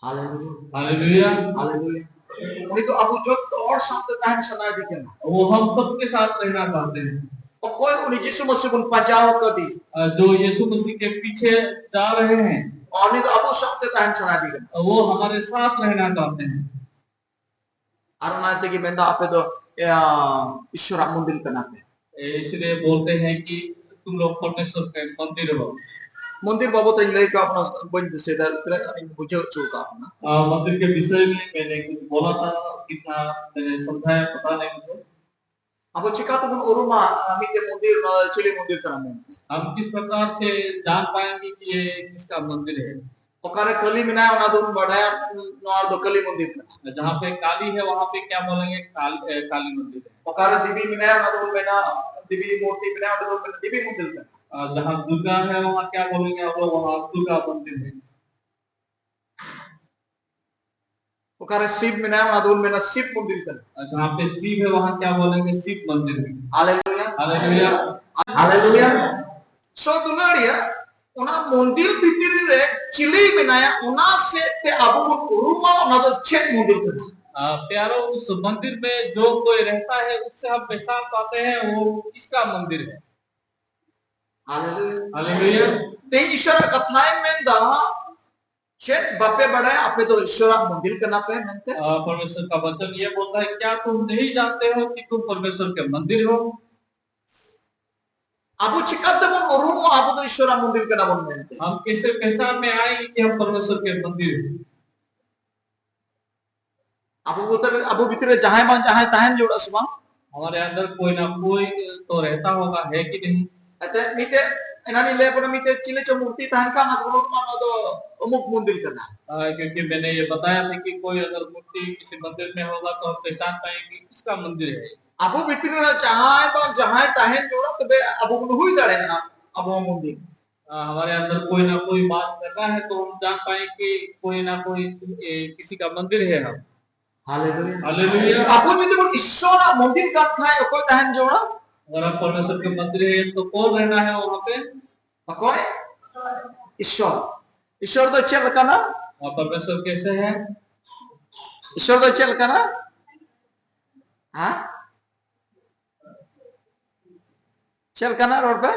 ᱦᱟᱞᱮᱞᱩᱭᱟ᱾ ᱦᱟᱞᱮᱞᱩᱭᱟ᱾ ᱦᱟᱞᱮᱞᱩᱭᱟ᱾ ᱩᱱᱤ ᱫᱚ ᱟᱵᱚ ᱡᱚᱛᱚ ᱦᱚᱲ ᱥᱟᱶᱛᱮ ᱛᱟᱦᱮᱱ ᱥᱟᱱᱟᱭᱮᱫᱮ ᱠᱟᱱᱟ᱾ ᱣᱳ ᱦᱟᱢ ᱥᱚᱵᱠᱮ ᱥᱟᱛᱷ ᱨᱮᱦᱱᱟ ᱪᱟᱦᱛᱮ ᱦᱮ᱾ ᱚᱠᱚᱭ ᱩᱱᱤ ᱡᱤᱥᱩ ᱢᱟᱹᱥᱤ ᱵᱚᱱ ᱯᱟᱸᱡᱟᱣ ᱠᱟᱫᱮ, ᱡᱚ ᱭᱤᱥᱩ ᱢᱟᱹᱥᱤ ᱠᱮ ᱯᱤᱪᱷᱮ ᱡᱟ ᱨᱟᱦᱮ ᱦᱮ, ᱩᱱᱤ ᱫᱚ ᱟᱵᱚ ᱥᱟᱶᱛᱮ ᱛᱟᱦᱮᱱ ᱥᱟᱱᱟᱭᱮᱫᱮ ᱠᱟᱱᱟ᱾ ᱣᱳ ᱦᱟᱢᱟᱨᱮ ᱥᱟᱛᱷ ᱨᱮᱦᱱᱟ ᱪᱟᱦᱛᱮ ᱦᱮ᱾ ᱟᱨ ᱚᱱᱟ ᱛᱮᱜᱮ ᱢᱮᱱᱫᱟ, ᱟᱯᱮ ᱫᱚ, ᱮ, ᱤᱥᱚᱨᱟᱜ ᱢᱚᱱᱫᱤᱨ ᱠᱟᱱᱟ ᱯᱮ᱾ ᱤᱥᱞᱤᱭᱮ ᱵᱳᱞᱛᱮ ᱦᱮ ᱠᱤ ᱛᱩᱢ ᱞᱳᱜ ᱯᱚᱨᱢᱮᱥᱚᱨ ᱠᱮ ᱢᱚᱱᱫᱤᱨ ᱦᱳ᱾ ᱢᱚᱱᱫᱤᱨ ᱵᱟᱵᱚᱛ ᱤᱧ ᱞᱟᱹᱭ ᱠᱟᱜ ᱵᱚᱱᱟ, ᱵᱟᱹᱧ ᱫᱤᱥᱟᱹᱭᱮᱫᱟ, ᱛᱤᱱᱟᱹᱜ ᱜᱟᱱᱤᱧ ᱵᱩᱡᱷᱟᱹᱣ ᱦᱚᱪᱚ ᱠᱟᱜ ᱵᱚᱱᱟ᱾ ᱢᱚᱱᱫᱤᱨ ᱠᱮ ᱵᱤᱥᱚᱭ ᱢᱮ ᱢᱮᱱᱮ ᱠᱩᱪᱷ ᱵᱳᱞᱟ ᱛᱷᱟ, ᱠᱤᱛᱱᱟ ᱢᱮᱱᱮ ᱥᱚᱢᱡᱷᱟᱭᱟ ᱯᱟᱛᱟ ᱱᱟᱦᱤ ᱢᱩᱡᱷᱮ᱾ ᱟᱵᱚ ᱪᱤᱠᱟ ᱛᱮᱵᱚᱱ ᱩᱨᱩᱢᱟ, ᱢᱤᱫᱴᱮᱱ ᱢᱚᱱᱫᱤᱨ, ᱱᱚᱣᱟ ᱪᱤᱞᱤ ᱢᱚᱱᱫᱤᱨ ᱠᱟᱱᱟ ᱢᱮᱱᱛᱮ? ᱦᱟᱢ ᱠᱤᱥ ᱯᱨᱚᱠᱟᱨ ᱥᱮ ᱡᱟᱱ ᱯᱟᱭᱮᱝᱜᱮ ᱠᱤ ᱭᱮ ᱠᱤᱥᱠᱟ ᱢᱚᱱᱫᱤᱨ ᱦᱮ? ᱚᱠᱟᱨᱮ ᱠᱟᱹᱞᱤ ᱢᱮᱱᱟᱭᱟ, ᱚᱱᱟ ᱫᱚᱵᱚᱱ ᱵᱟᱰᱟᱭᱟ, ᱱᱚᱣᱟ ᱫᱚ ᱠᱟᱹᱞᱤ ᱢᱚᱱᱫᱤᱨ ᱠᱟᱱᱟ᱾ ᱡᱟᱦᱟᱸ ᱯᱮ ᱠᱟᱞᱤ ᱦᱮ, ᱣᱟᱦᱟᱸ ᱯᱮ ᱠᱭᱟ ᱵᱚᱞᱮᱝᱜᱮ? ᱠᱟᱞᱤ ᱢᱚᱱᱫᱤᱨ ᱦᱮ᱾ ᱚᱠᱟᱨᱮ ᱫᱮᱵᱤ ᱢᱮᱱᱟᱭᱟ, ᱚᱱᱟ ᱫᱚᱵᱚᱱ ᱢᱮᱱᱟ ᱫᱮᱵᱤ ᱢᱩᱨᱛᱤ ᱢᱮᱱᱟᱭᱟ, ᱚᱸᱰᱮ ᱫᱚᱵᱚᱱ ᱢᱮᱱᱟ ᱫᱮᱵᱤ ᱢᱚᱱᱫᱤᱨ ᱠᱟᱱᱟ᱾ ᱡᱟᱦᱟᱸ ᱫᱩᱨᱜᱟ ᱦᱮ, ᱣᱟᱦᱟᱸ ᱠᱭᱟ ᱵᱚᱞᱮᱝᱜᱮ ᱟᱵᱚ? ᱣᱟᱦᱟᱸ ᱫᱩᱨᱜᱟ ᱢᱚᱱᱫᱤᱨ ᱦᱮ᱾ ᱚᱠᱟᱨᱮ ᱥᱤᱵ ᱢᱮᱱᱟᱭᱟ, ᱚᱱᱟ ᱫᱚᱵᱚᱱ ᱢᱮᱱᱟ ᱥᱤᱵ ᱢᱚᱱᱫᱤᱨ ᱠᱟᱱᱟ᱾ ᱡᱟᱦᱟᱸ ᱯᱮ ᱥᱤᱵ ᱦᱮ, ᱣᱟᱦᱟᱸ ᱠᱭᱟ ᱵᱚᱞᱮᱝᱜᱮ? ᱥᱤᱵ ᱢᱚᱱᱫᱤᱨ ᱦᱮ᱾ ᱦᱟᱞᱮᱞᱩᱭᱟ᱾ ᱦᱟᱞᱮᱞᱩᱭᱟ᱾ ᱦᱟᱞᱮᱞᱩᱭᱟ᱾ ᱥᱚ ᱫᱩᱞᱟᱹᱲᱤᱭᱟ, ᱚᱱᱟ ᱢᱚᱱᱫᱤᱨ ᱵᱷᱤᱛᱨᱤ ᱨᱮ ᱪᱤᱞᱤ ᱢᱮᱱᱟᱭᱟ, ᱚᱱᱟ ᱥᱮᱫ ᱛᱮ ᱟᱵᱚ ᱵᱚᱱ ᱩᱨᱩᱢᱟ, ᱚᱱᱟ ᱫᱚ ᱪᱮᱫ ᱢᱚᱱᱫᱤᱨ ᱠᱟᱱᱟ? प्यारो, उस मंदिर में जो कोई रहता है, उससे हम पहचान पाते हैं वो किसका मंदिर है। हालेलुया। हालेलुया। ᱛᱮᱦᱮᱧ ᱤᱥᱚᱨᱟᱜ ᱠᱟᱛᱷᱟᱭ ᱢᱮᱱᱫᱟ, ᱪᱮᱫ ᱵᱟᱯᱮ ᱵᱟᱲᱟᱭᱟ ᱟᱯᱮ ᱫᱚ ᱤᱥᱚᱨᱟᱜ ᱢᱚᱱᱫᱤᱨ ᱠᱟᱱᱟ ᱯᱮ ᱢᱮᱱᱛᱮ? परमेश्वर का वचन ये बोलता है, क्या तुम नहीं जानते हो कि तुम परमेश्वर के मंदिर हो? ᱟᱵᱚ ᱪᱤᱠᱟᱹ ᱛᱮᱵᱚᱱ ᱩᱨᱩᱢᱚᱜᱼᱟ ᱟᱵᱚ ᱫᱚ ᱤᱥᱚᱨᱟᱜ ᱢᱚᱱᱫᱤᱨ ᱠᱟᱱᱟ ᱵᱚᱱ ᱢᱮᱱᱛᱮ? हम कैसे पहचान में आएंगे कि हम परमेश्वर के मंदिर हैं? ᱟᱵᱚ ᱵᱷᱤᱛᱨᱤ, ᱟᱵᱚ ᱵᱷᱤᱛᱨᱤ ᱨᱮ ᱡᱟᱦᱟᱸᱭ ᱵᱟᱝ ᱡᱟᱦᱟᱸᱭ ᱛᱟᱦᱮᱱ ᱡᱟᱹᱨᱩᱲᱟ ᱥᱮ ᱵᱟᱝ? हमारे अंदर कोई ना कोई तो रहता होगा, है कि नहीं? ᱮᱱᱛᱮ ᱢᱤᱫᱴᱮᱡ ᱮᱱᱟᱱᱤᱧ ᱞᱟᱹᱭ ᱟᱵᱚᱱᱟ, ᱢᱤᱫᱴᱮᱡ ᱪᱤᱞᱤ ᱪᱚ ᱢᱩᱨᱛᱤ ᱛᱟᱦᱮᱱ ᱠᱷᱟᱱ ᱟᱫᱚ ᱵᱚᱱ ᱢᱮᱱᱟ ᱱᱚᱣᱟ ᱫᱚ ᱚᱢᱩᱠ ᱢᱚᱱᱫᱤᱨ ᱠᱟᱱᱟ᱾ क्योंकि मैंने ये बताया था कि कोई अगर मूर्ति किसी मंदिर में होगा तो हम पहचान पाएंगे किसका मंदिर है। ᱟᱵᱚ ᱵᱷᱤᱛᱨᱤ ᱨᱮ ᱡᱟᱦᱟᱸᱭ ᱵᱟᱝ ᱡᱟᱦᱟᱸᱭ ᱛᱟᱦᱮᱱ ᱡᱟᱹᱨᱩᱲᱟ, ᱛᱚᱵᱮ ᱟᱵᱚ ᱵᱚᱱ ᱦᱩᱭ ᱫᱟᱲᱮᱭᱟᱜᱼᱟ ᱟᱵᱚ ᱦᱚᱸ ᱢᱚᱱᱫᱤᱨ᱾ ᱦमारे अंदर कोई ना कोई वास कर रहा है तो हम जान पाए कि कोई ना कोई किसी का मंदिर है हम। ᱦᱟᱞᱮᱞᱩᱭᱟ᱾ ᱦᱟᱞᱮᱞᱩᱭᱟ᱾ ᱟᱵᱚ ᱡᱩᱫᱤ ᱵᱚᱱ ᱤᱥᱚᱨᱟᱜ ᱢᱚᱱᱫᱤᱨ ᱠᱟᱱ ᱠᱷᱟᱱ ᱚᱠᱚᱭ ᱛᱟᱦᱮᱱ ᱡᱟᱹᱨᱩᱲᱟ? अगर हम परमेश्वर के मंदिर है तो कौन रहना है वहाँ पे? ᱚᱠᱚᱭ? ᱤᱥᱚᱨ᱾ ᱤᱥᱚᱨ ᱫᱚ ᱪᱮᱫ ᱞᱮᱠᱟᱱᱟ? परमेश्वर कैसे है? ᱤᱥᱚᱨ ᱫᱚ ᱪᱮᱫ ᱞᱮᱠᱟᱱᱟ? ᱦᱮᱸ? ᱪᱮᱫ ᱞᱮᱠᱟᱱᱟ ᱨᱚᱲ ᱯᱮ?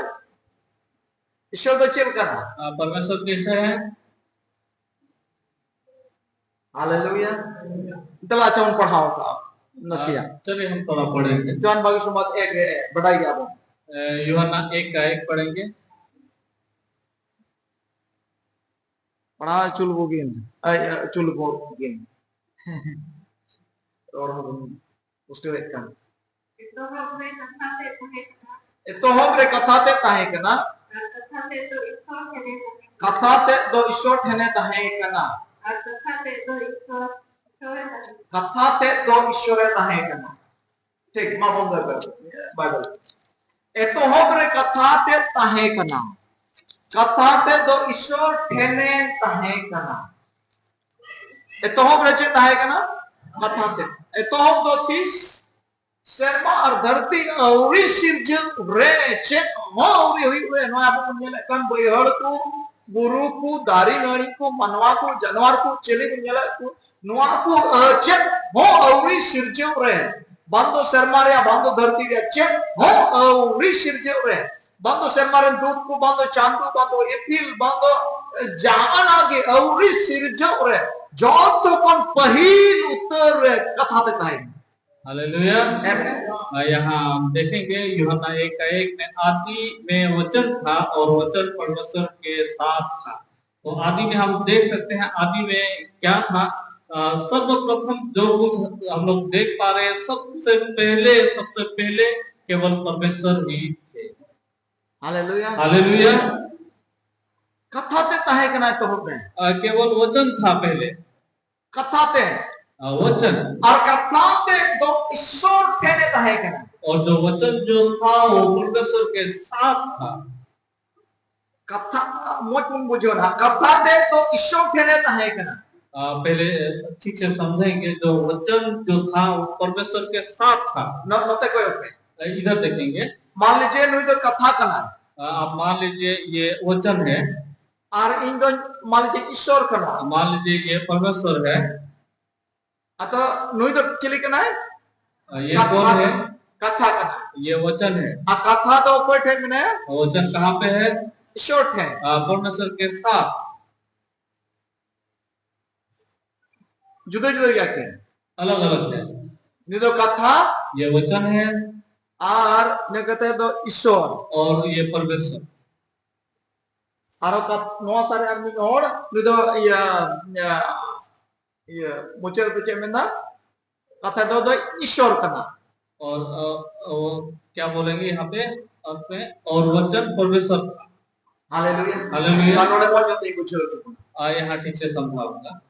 ᱤᱥᱚᱨ ᱫᱚ ᱪᱮᱫ ᱞᱮᱠᱟᱱᱟ? परमेश्वर कैसे है? ᱦᱟᱞᱮᱞᱩᱭᱟ᱾ ᱫᱮᱞᱟ ᱟᱪᱪᱷᱟ ᱵᱚᱱ ᱯᱟᱲᱦᱟᱣ ᱠᱟᱜᱼᱟ ᱱᱟᱥᱮᱭᱟᱜ᱾ चलिए हम थोड़ा पढ़ेंगे। ᱡᱚᱦᱟᱱ ᱵᱟᱜᱤ ᱥᱚᱢᱵᱟᱫ ᱮᱠ ᱨᱮ ᱵᱟᱰᱟᱭ ᱜᱮᱭᱟ ᱵᱚᱱ᱾ ᱭᱩᱦᱟᱱᱟ ᱮᱠ ᱠᱟ ᱮᱠ ᱯᱟᱲᱷᱮᱸᱜᱮ᱾ ᱯᱟᱲᱦᱟᱣ ᱦᱚᱪᱚ ᱞᱮᱵᱚ ᱜᱤᱱ᱾ ᱟᱭ, ᱦᱚᱪᱚ ᱞᱮᱵᱚ ᱜᱤᱱ᱾ ᱨᱚᱲ ᱦᱚᱸ ᱵᱟᱹᱧ ᱯᱩᱥᱴᱟᱹᱣᱮᱫ ᱠᱟᱱ᱾ ᱮᱛᱚᱦᱚᱵ ᱨᱮ ᱠᱟᱛᱷᱟ ᱛᱮᱫ ᱛᱟᱦᱮᱸ ᱠᱟᱱᱟ᱾ ᱮᱛᱚᱦᱚᱵ ᱨᱮ ᱠᱟᱛᱷᱟ ᱛᱮᱫ ᱛᱟᱦᱮᱸ ᱠᱟᱱᱟ᱾ ᱟᱨ ᱠᱟᱛᱷᱟ ᱛᱮᱫ ᱫᱚ ᱤᱥᱥᱚᱨ ᱴᱷᱮᱱᱮ ᱛᱟᱦᱮᱸ ᱠᱟᱱᱟ᱾ ᱠᱟᱛᱷᱟ ᱛᱮᱫ ᱫᱚ ᱤᱥᱥᱚᱨ ᱴᱷᱮᱱᱮ ᱛᱟᱦᱮᱸ ᱠᱟᱱᱟ᱾ ᱟᱨ ᱠᱟᱛᱷᱟ ᱛᱮᱫ ᱫᱚ ᱤᱥᱥᱚᱨ, ᱤᱥᱥᱚᱨᱮ ᱛᱟᱦᱮᱸ ᱠᱟᱱᱟ᱾ ᱠᱟᱛᱷᱟ ᱛᱮᱫ ᱫᱚ ᱤᱥᱥᱚᱨᱮ ᱛᱟᱦᱮᱸ ᱠᱟᱱᱟ᱾ ᱴᱷᱤᱠ, ᱢᱟ ᱵᱚᱱ ᱫᱚᱦᱚᱭ ᱵᱟᱭᱵᱮᱞ᱾ ᱮᱛᱚᱦᱚᱵ ᱨᱮ ᱠᱟᱛᱷᱟ ᱛᱮᱫ ᱛᱟᱦᱮᱸ ᱠᱟᱱᱟ᱾ ᱠᱟᱛᱷᱟ ᱛᱮᱫ ᱫᱚ ᱤᱥᱥᱚᱨ ᱴᱷᱮᱱᱮ ᱛᱟᱦᱮᱸ ᱠᱟᱱᱟ᱾ ᱮᱛᱚᱦᱚᱵ ᱨᱮ ᱪᱮᱫ ᱛᱟᱦᱮᱸ ᱠᱟᱱᱟ? ᱠᱟᱛᱷᱟ ᱛᱮᱫ᱾ ᱮᱛᱚᱦᱚᱵ ᱫᱚ ᱛᱤᱥ? ᱥᱮᱨᱢᱟ ᱟᱨ ᱫᱷᱟᱹᱨᱛᱤ ᱟᱹᱣᱨᱤ ᱥᱤᱨᱡᱟᱹᱣ ᱨᱮ, ᱪᱮᱫ ᱦᱚᱸ ᱟᱹᱣᱨᱤ ᱦᱩᱭᱩᱜ ᱨᱮ, ᱱᱚᱣᱟ ᱟᱵᱚ ᱵᱚᱱ ᱧᱮᱞᱮᱫ ᱠᱟᱱ ᱵᱟᱹᱭᱦᱟᱹᱲ ᱠᱚ, ᱵᱩᱨᱩ ᱠᱚ, ᱫᱟᱨᱮ ᱱᱟᱹᱲᱤ ᱠᱚ, ᱢᱟᱱᱣᱟ ᱠᱚ, ᱡᱟᱱᱣᱟᱨ ᱠᱚ, ᱪᱤᱞᱤ ᱵᱚᱱ ᱧᱮᱞᱮᱫ ᱠᱚ, ᱱᱚᱣᱟ ᱠᱚ, ᱟᱹ, ᱪᱮᱫ ᱦᱚᱸ ᱟᱹᱣᱨᱤ ᱥᱤᱨᱡᱟᱹᱣ ᱨᱮ, ᱵᱟᱝ ᱫᱚ ᱥᱮᱨᱢᱟ ᱨᱮᱭᱟᱜ, ᱵᱟᱝ ᱫᱚ ᱫᱷᱟᱹᱨᱛᱤ ᱨᱮᱭᱟᱜ, ᱪᱮᱫ ᱦᱚᱸ ᱟᱹᱣᱨᱤ ᱥᱤᱨᱡᱟᱹᱣ ᱨᱮ, ᱵᱟᱝ ᱫᱚ ᱥᱮᱨᱢᱟ ᱨᱮᱱ ᱫᱩᱛ ᱠᱚ, ᱵᱟᱝ ᱫᱚ ᱪᱟᱸᱫᱚ, ᱵᱟᱝ ᱫᱚ ᱤᱯᱤᱞ, ᱵᱟᱝ ᱫᱚ ᱡᱟᱦᱟᱱᱟᱜ ᱜᱮ ᱟᱹᱣᱨᱤ ᱥᱤᱨᱡᱟᱹᱣ ᱨᱮ ᱡᱚᱛᱚ ᱠᱷᱚᱱ ᱯᱟᱹᱦᱤᱞ ᱩᱛᱟᱹᱨ ᱨᱮ ᱠᱟᱛᱷᱟ ᱛᱮ ᱛᱟᱦᱮᱸ ᱠᱟᱱᱟ᱾ हालेलुया। आमेन। आ, यहाँ हम देखेंगे यूहन्ना एक का एक में, "आदि में वचन था और वचन परमेश्वर के साथ था।" तो आदि में हम देख सकते हैं, आदि में क्या था? अ, सर्वप्रथम जो कुछ हम लोग देख पा रहे हैं, सबसे पहले, सबसे पहले केवल परमेश्वर ही थे। हालेलुया। हालेलुया। ᱠᱟᱛᱷᱟ ᱛᱮ ᱛᱟᱦᱮᱸ ᱠᱟᱱᱟ ᱮᱛᱚᱦᱚᱵ ᱨᱮ᱾ अ, केवल वचन था पहले। ᱠᱟᱛᱷᱟ ᱛᱮ। अ, वचन। ᱟᱨ ᱠᱟᱛᱷᱟ ᱛᱮ ᱫᱚ ᱤᱥᱚᱨ ᱴᱷᱮᱱᱮ ᱛᱟᱦᱮᱸ ᱠᱟᱱᱟ। और जो वचन जो था, वो परमेश्वर के साथ था। ᱠᱟᱛᱷᱟ, ᱢᱚᱡᱽ ᱵᱚᱱ ᱵᱩᱡᱷᱟᱹᱣ ᱱᱟ, ᱠᱟᱛᱷᱟ ᱛᱮ ᱫᱚ ᱤᱥᱚᱨ ᱴᱷᱮᱱᱮ ᱛᱟᱦᱮᱸ ᱠᱟᱱᱟ। अ, पहले ठीक से समझेंगे, जो वचन जो था, वो परमेश्वर के साथ था। ᱱᱚ-, ᱱᱚᱛᱮ ᱠᱚᱭᱚᱜ ᱯᱮ। इधर देखेंगे। मान लीजिए ᱱᱩᱭ ᱫᱚ ᱠᱟᱛᱷᱟ ᱠᱟᱱᱟᱭ। अ, आप मान लीजिए ये वचन है। ᱟᱨ ᱤᱧ ᱫᱚ मान लीजिए ᱤᱥᱚᱨ ᱠᱟᱱᱟ। मान लीजिए ये परमेश्वर है। ᱟᱫᱚ ᱱᱩᱭ ᱫᱚ ᱪᱤᱞᱤ ᱠᱟᱱᱟᱭ? ये कौन है? ᱠᱟᱛᱷᱟ ᱠᱟᱱᱟ। ये वचन है। ᱟᱨ ᱠᱟᱛᱷᱟ ᱫᱚ ᱚᱠᱚᱭ ᱴᱷᱮᱱ ᱢᱮᱱᱟᱭᱟ? वचन कहाँ पे है? ᱤᱥᱚᱨ ᱴᱷᱮᱱ। हाँ, परमेश्वर के साथ। ᱡᱩᱫᱟᱹ ᱡᱩᱫᱟᱹ ᱜᱮᱭᱟ ᱠᱤᱱ। अलग अलग है। ᱱᱩᱭ ᱫᱚ ᱠᱟᱛᱷᱟ। ये वचन है। ᱟᱨ ᱤᱱᱟᱹ ᱠᱟᱛᱮ ᱫᱚ ᱤᱥᱚᱨ। और ये परमेश्वर। ᱟᱨᱚ ᱠᱟᱛ-, ᱱᱚᱣᱟ ᱥᱟᱨᱮ ᱟᱨ ᱢᱤᱫ ᱦᱚᱲ, ᱱᱩᱭ ᱫᱚ ᱤᱭᱟᱹ, ᱤᱭᱟᱹ, ᱤᱭᱟᱹ, ᱢᱩᱪᱟᱹᱫ ᱨᱮᱫᱚ ᱪᱮᱫ ᱢᱮᱱᱫᱟ? ᱠᱟᱛᱷᱟ ᱫᱚ, ᱫᱚ ᱤᱥᱚᱨ ᱠᱟᱱᱟ। और, अ, अ, वो क्या बोलेंगे यहाँ पे? अंत में, और वचन परमेश्वर था। हालेलुया। हालेलुया। ᱟᱨ ᱱᱚᱰᱮ ᱢᱚᱡᱽ ᱧᱚᱜ ᱛᱮᱧ ᱵᱩᱡᱷᱟᱹᱣ ᱦᱚᱪᱚ ᱵᱚᱱᱟ। आ, यहाँ ठीक से समझाऊंगा।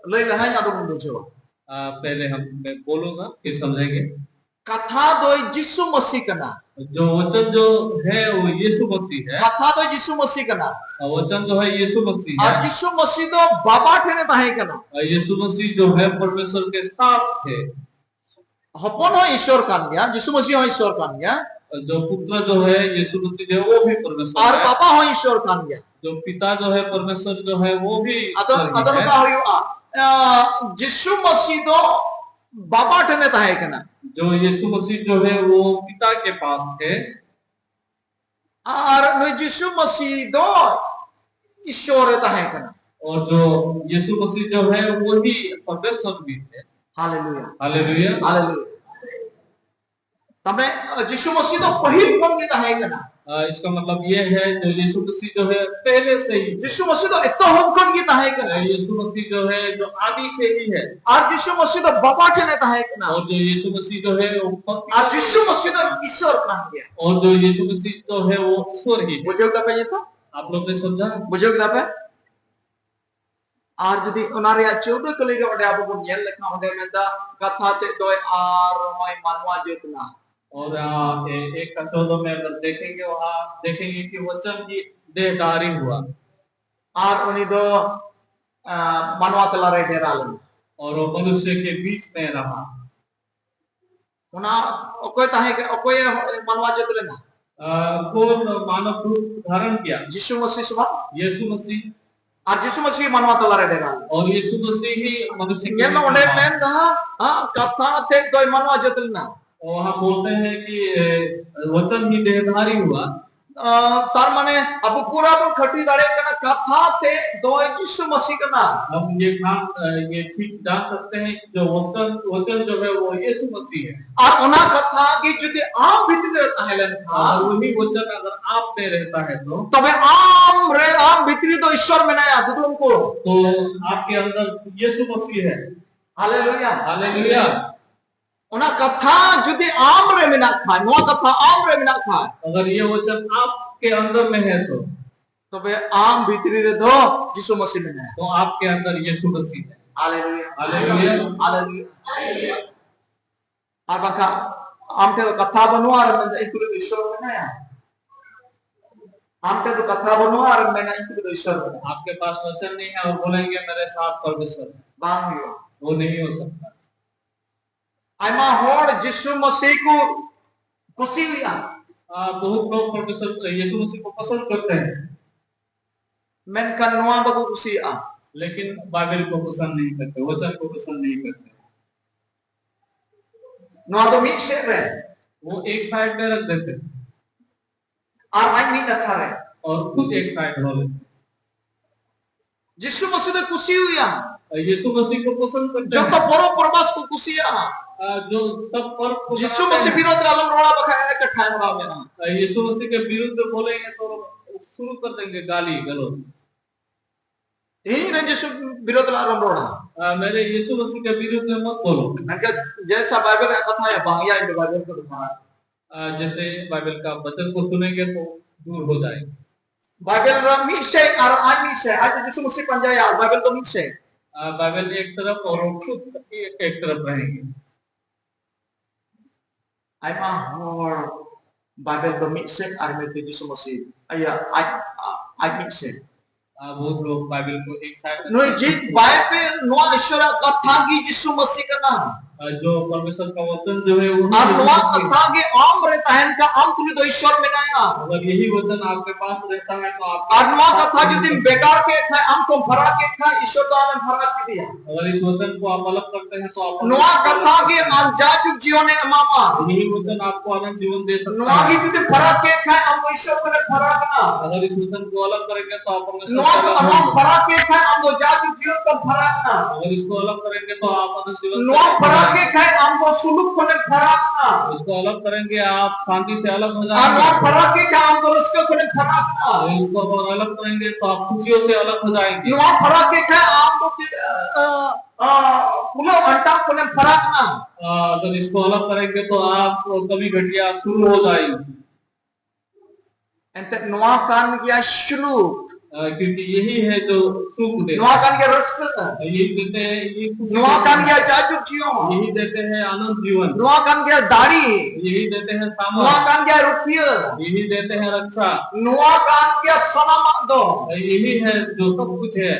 ᱞᱟᱹᱭ ᱞᱟᱦᱟᱧ ᱟᱫᱚ ᱵᱚᱱ ᱵᱩᱡᱷᱟᱹᱣᱟ। आ, पहले हम, मैं बोलूंगा, फिर समझेंगे। ᱠᱟᱛᱷᱟ ᱫᱚᱭ ᱡᱤᱥᱩ ᱢᱟᱹᱥᱤ ᱠᱟᱱᱟ। जो वचन जो है, वो यीशु मसीह है। ᱠᱟᱛᱷᱟ ᱫᱚᱭ ᱡᱤᱥᱩ ᱢᱟᱹᱥᱤ ᱠᱟᱱᱟ। आ, वचन जो है, यीशु मसीह ᱟᱨ है। ᱡᱤᱥᱩ ᱢᱟᱹᱥᱤ ᱫᱚ ᱵᱟᱵᱟ ᱴᱷᱮᱱᱮ ᱛᱟᱦᱮᱸ ᱠᱟᱱᱟ। आ, यीशु मसीह जो है, परमेश्वर के साथ थे। ᱦᱚᱯᱚᱱ ᱦᱚᱸ ᱤᱥᱚᱨ ᱠᱟᱱ ᱜᱮᱭᱟ, ᱡᱤᱥᱩ ᱢᱟᱹᱥᱤ ᱦᱚᱸ ᱤᱥᱚᱨ ᱠᱟᱱ ᱜᱮᱭᱟ। जो पुत्र जो है, यीशु मसीह जो है, वो भी परमेश्वर ᱟᱨ है। ᱵᱟᱵᱟ ᱦᱚᱸ ᱤᱥᱚᱨ ᱠᱟᱱ ᱜᱮᱭᱟ। जो पिता जो है, परमेश्वर जो है, वो भी ᱟᱫᱚ, ईश्वर ही ᱟᱫᱚ है। ᱱᱚᱝᱠᱟ ᱦᱩᱭᱩᱜᱼᱟ, ᱟ, ᱡᱤᱥᱩ ᱢᱟᱹᱥᱤ ᱫᱚ ᱵᱟᱵᱟ ᱴᱷᱮᱱᱮ ᱛᱟᱦᱮᱸ ᱠᱟᱱᱟ। जो यीशु मसीह जो है, वो पिता के पास थे। ᱟᱨ ᱱᱩᱭ ᱡᱤᱥᱩ ᱢᱟᱹᱥᱤ ᱫᱚ ᱤᱥᱚᱨ ᱮ ᱛᱟᱦᱮᱸ ᱠᱟᱱᱟ᱾ और जो यीशु मसीह जो है, वही परमेश्वर भी थे। ᱦᱟᱞᱮᱞᱩᱭᱟ᱾ हालेलुया। ᱦᱟᱞᱮᱞᱩᱭᱟ᱾ ᱛᱟᱢᱟᱱᱮ ᱡᱤᱥᱩ ᱢᱟᱹᱥᱤ ᱫᱚ ᱯᱟᱹᱦᱤᱞ ᱠᱷᱚᱱ ᱜᱮ ᱛᱟᱦᱮᱸ ᱠᱟᱱᱟ᱾ इसका मतलब ये है, जो यीशु मसीह जो है, पहले से ही। ᱡᱤᱥᱩ ᱢᱟᱹᱥᱤ ᱫᱚ ᱮᱛᱚᱦᱚᱵ ᱠᱷᱚᱱ ᱜᱮ ᱛᱟᱦᱮᱸ ᱠᱟᱱᱟ᱾ यीशु मसीह जो है, जो आदि से ही है। ᱟᱨ ᱡᱤᱥᱩ ᱢᱟᱹᱥᱤ ᱫᱚ ᱵᱟᱵᱟ ᱴᱷᱮᱱ ᱮ ᱛᱟᱦᱮᱸ ᱠᱟᱱᱟ᱾ और जो यीशु मसीह जो है, वो पति ᱟᱨ ᱡᱤᱥᱩ ᱢᱟᱹᱥᱤ ᱫᱚ ᱤᱥᱚᱨ ᱠᱟᱱ ᱜᱮᱭᱟ᱾ और जो यीशु मसीह जो है, वो ईश्वर ही है। ᱵᱩᱡᱷᱟᱹᱣ ᱠᱮᱫᱟ ᱯᱮ ᱱᱤᱛᱚᱜ? आप लोग ने समझा? ᱵᱩᱡᱷᱟᱹᱣ ᱠᱮᱫᱟ ᱯᱮ? ᱟᱨ ᱡᱩᱫᱤ ᱚᱱᱟ ᱨᱮᱭᱟᱜ ᱪᱳᱫᱽᱫᱚ ᱠᱟᱹᱞᱤ ᱨᱮ ᱚᱸᱰᱮ ᱟᱵᱚ ᱵᱚᱱ ᱧᱮᱞ ᱞᱮᱠᱷᱟᱱ, ᱚᱸᱰᱮ ᱢᱮᱱᱫᱟ, ᱠᱟᱛᱷᱟ ᱛᱮᱫ ᱫᱚᱭ ᱟᱨ ᱦᱚᱸᱭ ᱢᱟᱱᱣᱟ ᱡᱟᱹᱛ ᱱᱟ᱾ और आ, ए- एक का चौदह में अगर देखेंगे, वहाँ देखेंगे कि वचन की देहधारी हुआ। ᱟᱨ ᱩᱱᱤ ᱫᱚ ᱟ, ᱢᱟᱱᱣᱟ ᱛᱟᱞᱟᱨᱮ ᱰᱮᱨᱟ ᱞᱮᱱᱟ᱾ और वो मनुष्य के बीच में रहा। ᱚᱱᱟ ᱚᱠᱚᱭ ᱛᱟᱦᱮᱸ ᱠᱟᱱᱟ? ᱚᱠᱚᱭᱮ ᱢᱟᱱᱣᱟ ᱡᱟᱹᱛ ᱞᱮᱱᱟ? आ, कौन मानव रूप धारण किया? ᱡᱤᱥᱩ ᱢᱟᱹᱥᱤ ᱥᱮ ᱵᱟᱝ? यीशु मसीह। ᱟᱨ ᱡᱤᱥᱩ ᱢᱟᱹᱥᱤ ᱜᱮ ᱢᱟᱱᱣᱟ ᱛᱟᱞᱟᱨᱮ ᱰᱮᱨᱟ ᱞᱮᱱᱟ᱾ और यीशु मसीह ही मनुष्य के ᱧᱮᱞ ᱢᱮ, बीच ᱚᱸᱰᱮ में था। ᱢᱮᱱᱫᱟ, ᱦᱟᱸ, ᱠᱟᱛᱷᱟ ᱛᱮᱫ ᱫᱚᱭ ᱢᱟᱱᱣᱟ ᱡᱟᱹᱛ ᱞᱮᱱᱟ᱾ और वहाँ बोलते हैं कि ए, वचन ही देहधारी हुआ। ᱟ, ᱛᱟᱨ ᱢᱟᱱᱮ ᱟᱵᱚ ᱯᱩᱨᱟ ᱵᱚᱱ ᱠᱷᱟᱹᱴᱤ ᱫᱟᱲᱮᱭᱟᱜ ᱠᱟᱱᱟ, ᱠᱟᱛᱷᱟ ᱛᱮᱫ ᱫᱚᱭ ᱡᱤᱥᱩ ᱢᱟᱹᱥᱤ ᱠᱟᱱᱟ᱾ हम ये ठान, ये ठीक जान सकते हैं कि जो वचन, वचन जो है, वो यीशु मसीह है। ᱟᱨ ᱚᱱᱟ ᱠᱟᱛᱷᱟ ᱜᱮ ᱡᱩᱫᱤ ᱟᱢ ᱵᱷᱤᱛᱨᱤ ᱨᱮ ᱛᱟᱦᱮᱸ ᱞᱮᱱᱠᱷᱟᱱ, और वही वचन अगर आप में रहता है तो, ᱛᱚᱵᱮ ᱟᱢ ᱨᱮ, ᱟᱢ ᱵᱷᱤᱛᱨᱤ ᱫᱚ ᱤᱥᱚᱨ ᱢᱮᱱᱟᱭᱟ, ᱫᱩᱫᱩᱢ ᱠᱚ᱾ तो आपके अंदर यीशु मसीह है। ᱦᱟᱞᱮᱞᱩᱭᱟ᱾ हालेलुया। ᱚᱱᱟ ᱠᱟᱛᱷᱟ ᱡᱩᱫᱤ ᱟᱢ ᱨᱮ ᱢᱮᱱᱟᱜ ᱠᱷᱟᱱ, ᱱᱚᱣᱟ ᱠᱟᱛᱷᱟ ᱟᱢ ᱨᱮ ᱢᱮᱱᱟᱜ ᱠᱷᱟᱱ, अगर ये वचन आपके अंदर में है तो, ᱛᱚᱵᱮ ᱟᱢ ᱵᱷᱤᱛᱨᱤ ᱨᱮᱫᱚ ᱡᱤᱥᱩ ᱢᱟᱹᱥᱤ ᱢᱮᱱᱟᱭᱟ᱾ तो आपके अंदर यीशु मसीह है। ᱦᱟᱞᱮᱞᱩᱭᱟ᱾ ᱦᱟᱞᱮᱞᱩᱭᱟ᱾ ᱦᱟᱞᱮᱞᱩᱭᱟ᱾ ᱟᱨ ᱵᱟᱝᱠᱷᱟᱱ ᱟᱢ ᱴᱷᱮᱱ ᱫᱚ ᱠᱟᱛᱷᱟ ᱵᱟᱹᱱᱩᱜᱼᱟ ᱟᱨ ᱢᱮᱱᱫᱟ, "ᱤᱧ ᱛᱩᱞᱩᱡ ᱫᱚ ᱤᱥᱚᱨ ᱢᱮᱱᱟᱭᱟ?" ᱟᱢ ᱴᱷᱮᱱ ᱫᱚ ᱠᱟᱛᱷᱟ ᱵᱟᱹᱱᱩᱜᱼᱟ ᱟᱨ ᱢᱮᱱᱟ, "ᱤᱧ ᱛᱩᱞᱩᱡ ᱫᱚ ᱤᱥᱚᱨ ᱢᱮᱱᱟᱭᱟ?" आपके पास वचन नहीं है और बोलेंगे, "मेरे साथ परमेश्वर है।" ᱵᱟᱝ ᱦᱩᱭᱩᱜᱼᱟ᱾ वो नहीं हो सकता। ᱟᱭᱢᱟ ᱦᱚᱲ ᱡᱤᱥᱩ ᱢᱟᱹᱥᱤ ᱠᱚ ᱠᱩᱥᱤᱭᱟᱜᱼᱟ, आ, बहुत लोग परमेश्वर यीशु मसीह को पसंद करते हैं, ᱢᱮᱱᱠᱷᱟᱱ ᱱᱚᱣᱟ ᱵᱟᱠᱚ ᱠᱩᱥᱤᱭᱟᱜᱼᱟ, लेकिन बाइबल को पसंद नहीं करते, वचन को पसंद नहीं करते। ᱱᱚᱣᱟ ᱫᱚ ᱢᱤᱫ ᱥᱮᱫ ᱨᱮ᱾ वो एक साइड में रख देते हैं। ᱟᱨ ᱟᱡ ᱢᱤᱫ ᱠᱟᱛᱷᱟ ᱨᱮ᱾ और खुद एक साइड हो लेते हैं। ᱡᱤᱥᱩ ᱢᱟᱹᱥᱤ ᱫᱚ ᱠᱩᱥᱤᱭᱟᱭᱟ᱾ यीशु मसीह को पसंद करते ᱡᱚᱛᱚ हैं। ᱯᱚᱨᱚᱵᱽ ᱯᱚᱨᱵᱟᱥ ᱠᱚ ᱠᱩᱥᱤᱭᱟᱜᱼᱟ᱾ आ, जो सब पर्व को ᱡᱤᱥᱩ मनाते ᱢᱟᱹᱥᱤ हैं, ᱵᱤᱨᱳᱫᱷ ᱨᱮ ᱟᱞᱚᱢ ᱨᱚᱲᱟ, ᱵᱟᱠᱷᱟᱡ ᱮ ᱠᱟᱴᱷᱟᱭ ᱢᱟᱨᱟᱣ ᱢᱮᱱᱟᱜᱼᱟ᱾ आ, यीशु मसीह के विरुद्ध बोलेंगे तो शुरू कर देंगे गाली गलौज। ᱤᱧ ᱨᱮᱱ ᱡᱤᱥᱩ ᱵᱤᱨᱳᱫᱷ ᱨᱮ ᱟᱞᱚᱢ ᱨᱚᱲᱟ᱾ आ, मेरे यीशु मसीह के विरुद्ध में मत बोलो। ᱢᱮᱱᱠᱷᱟᱱ ᱡᱮᱥᱟ ᱵᱟᱭᱵᱮᱞ ᱨᱮᱭᱟᱜ ᱠᱟᱛᱷᱟ ᱭᱟ ᱵᱟᱝ ᱭᱟ ᱤᱧ ᱫᱚ ᱵᱟᱭᱵᱮᱞ ᱠᱚ ᱫᱚ ᱵᱟᱝ᱾ आ, जैसे बाइबल का वचन को सुनेंगे तो दूर हो जाएंगे। ᱵᱟᱭᱵᱮᱞ ᱨᱮ ᱢᱤᱫ ᱥᱮᱫ ᱟᱨ ᱟᱡ ᱢᱤᱫ ᱥᱮᱫ, ᱟᱡ ᱡᱤᱥᱩ ᱢᱟᱹᱥᱤ ᱯᱟᱸᱡᱟᱭᱟ ᱟᱨ ᱵᱟᱭᱵᱮᱞ ᱫᱚ ᱢᱤᱫ ᱥᱮᱫ᱾ आ, बाइबल एक तरफ और खुद एक, एक तरफ रहेंगे। ᱟᱭᱢᱟ ᱦᱚᱲ ᱵᱟᱭᱵᱮᱞ ᱫᱚ ᱢᱤᱫ ᱥᱮᱫ ᱟᱨ ᱢᱤᱫ ᱡᱤᱥᱩ ᱢᱟᱹᱥᱤ ᱟᱭᱟ ᱟᱡ ᱟᱡ ᱢᱤᱫ ᱥᱮᱫ᱾ आ, बहुत लोग बाइबल को एक साइड ᱱᱩᱭ ᱡᱮ ᱵᱟᱭᱵᱮᱞ ᱱᱚᱣᱟ ᱤᱥᱚᱨᱟᱜ ᱠᱟᱛᱷᱟ ᱜᱮ ᱡᱤᱥᱩ ᱢᱟᱹᱥᱤ ᱠᱟᱱᱟ᱾ आ, जो परमेश्वर का वचन जो है वो ᱟᱨ यीशु ᱱᱚᱣᱟ मसीह है। ᱠᱟᱛᱷᱟ ᱜᱮ ᱟᱢ ᱨᱮ ᱛᱟᱦᱮᱱ ᱠᱷᱟᱱ ᱟᱢ ᱛᱩᱞᱩᱡ ᱫᱚ ᱤᱥᱚᱨ ᱢᱮᱱᱟᱭᱟ᱾ अगर यही वचन आपके पास रहता है तो आप ᱟᱨ ᱱᱚᱣᱟ ᱠᱟᱛᱷᱟ ᱡᱩᱫᱤᱢ ᱵᱮᱜᱟᱨ ᱠᱮᱫ ᱠᱷᱟᱱ ᱟᱢ ᱠᱚᱢ ᱯᱷᱟᱨᱟᱠ ᱠᱮᱫ ᱠᱷᱟᱱ ᱤᱥᱚᱨ ᱫᱚ ᱟᱢᱮᱢ ᱯᱷᱟᱨᱟᱠ ᱠᱮᱫᱮᱭᱟ᱾ अगर इस वचन को आप अलग करते हैं तो आप ᱱᱚᱣᱟ ᱠᱟᱛᱷᱟ ᱜᱮ ᱟᱢ ᱡᱟᱭᱡᱩᱜᱽ ᱡᱤᱭᱚᱱᱮ ᱮᱢᱟᱢᱟ᱾ यही वचन आपको अनंत जीवन दे सकता ᱱᱚᱣᱟ ᱜᱮ है। ᱡᱩᱫᱤ ᱯᱷᱟᱨᱟᱠ ᱠᱮᱫ ᱠᱷᱟᱱ ᱟᱢ ᱫᱚ ᱤᱥᱚᱨ ᱠᱷᱚᱱᱮᱢ ᱯᱷᱟᱨᱟᱠ ᱮᱱᱟ᱾ अगर इस वचन को अलग करेंगे तो आप परमेश्वर ᱱᱚᱣᱟ से ᱫᱚ अलग ᱟᱢ होंगे। ᱯᱷᱟᱨᱟᱠ ᱠᱮᱫ ᱠᱷᱟᱱ ᱟᱢ ᱫᱚ ᱡᱟᱭᱡᱩᱜᱽ ᱡᱤᱭᱚᱱ ᱠᱷᱚᱱ ᱯᱷᱟᱨᱟᱠ ᱮᱱᱟ᱾ अगर इसको अलग करेंगे तो आप अनंत जीवन से ᱱᱚᱣᱟ अलग ᱯᱷᱟᱨᱟᱠ होंगे। ᱠᱮᱫ ᱠᱷᱟᱱ ᱟᱢ ᱫᱚ ᱥᱩᱞᱩᱠ ᱠᱷᱚᱱᱮᱢ ᱯᱷᱟᱨᱟᱠ ᱮᱱᱟ᱾ इसको अलग करेंगे आप शांति से अलग हो ᱟᱨ ᱱᱚᱣᱟ जाएंगे। ᱯᱷᱟᱨᱟᱠ ᱠᱮᱫ ᱠᱷᱟᱱ ᱟᱢ ᱫᱚ ᱨᱟᱹᱥᱠᱟᱹ ᱠᱷᱚᱱᱮᱢ ᱯᱷᱟᱨᱟᱠ ᱮᱱᱟ᱾ अगर इसको अगर अलग करेंगे तो आप खुशियों से अलग हो जाएंगे। ᱱᱚᱣᱟ ᱯᱷᱟᱨᱟᱠ ᱠᱮᱫ ᱠᱷᱟᱱ ᱟᱢ ᱫᱚ ᱟ, ᱟ, ᱠᱩᱞᱟᱹᱣ ᱟᱱᱴᱟᱣ ᱠᱷᱚᱱᱮᱢ ᱯᱷᱟᱨᱟᱠ ᱮᱱᱟ᱾ आ, अगर इसको अलग करेंगे तो आप कमी घटिया शुरू हो जाएगी। ᱮᱱᱛᱮ ᱱᱚᱣᱟ ᱠᱟᱱ ᱜᱮᱭᱟ ᱥᱩᱞᱩᱠ᱾ आ, क्योंकि यही है जो सुख देता ᱱᱚᱣᱟ है। ᱠᱟᱱ ᱜᱮᱭᱟ ᱨᱟᱹᱥᱠᱟᱹ᱾ यही देते हैं, ये खुशी ᱱᱚᱣᱟ देता ᱠᱟᱱ है। ᱜᱮᱭᱟ ᱡᱟᱭᱡᱩᱜᱽ ᱡᱤᱭᱚᱱ᱾ यही देते हैं आनंद जीवन। ᱱᱚᱣᱟ ᱠᱟᱱ ᱜᱮᱭᱟ ᱫᱟᱲᱮ᱾ यही देते हैं ᱱᱚᱣᱟ सामर्थ्य। ᱠᱟᱱ ᱜᱮᱭᱟ ᱨᱩᱠᱷᱤᱭᱟᱹ᱾ यही देते हैं रक्षा। ᱱᱚᱣᱟ ᱠᱟᱱ ᱜᱮᱭᱟ ᱥᱟᱱᱟᱢᱟᱜ ᱫᱚ᱾ यही है जो सब कुछ है।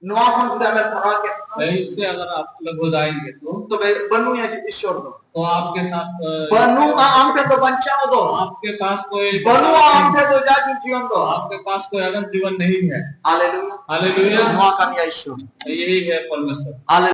ᱱᱚᱣᱟ ᱠᱷᱚᱱ ᱡᱩᱫᱤ ᱟᱢᱮ ᱯᱷᱟᱨᱟᱠ ᱮᱫ ᱠᱷᱟᱱ, इससे अगर आप अलग हो जाएंगे तो ᱛᱚᱵᱮ ᱵᱟᱹᱱᱩᱭᱟ ᱤᱥᱚᱨ ᱫᱚ᱾ तो आपके साथ अ, ᱵᱟᱹᱱᱩᱜᱼᱟ ᱟᱢ ᱴᱷᱮᱱ ᱫᱚ ᱵᱟᱧᱪᱟᱣ ᱫᱚ᱾ आपके पास कोई ᱵᱟᱹᱱᱩᱜᱼᱟ ᱟᱢ ᱴᱷᱮᱱ ᱫᱚ ᱡᱟᱭᱡᱩᱜᱽ ᱡᱤᱭᱚᱱ ᱫᱚ᱾ आपके पास कोई अनंत जीवन नहीं है। ᱦᱟᱞᱮᱞᱩᱭᱟ᱾ हालेलुया। ᱱᱚᱣᱟ ᱠᱟᱱ ᱜᱮᱭᱟ ᱤᱥᱚᱨ᱾ यही है परमेश्वर। ᱦᱟᱞᱮᱞᱩᱭᱟ᱾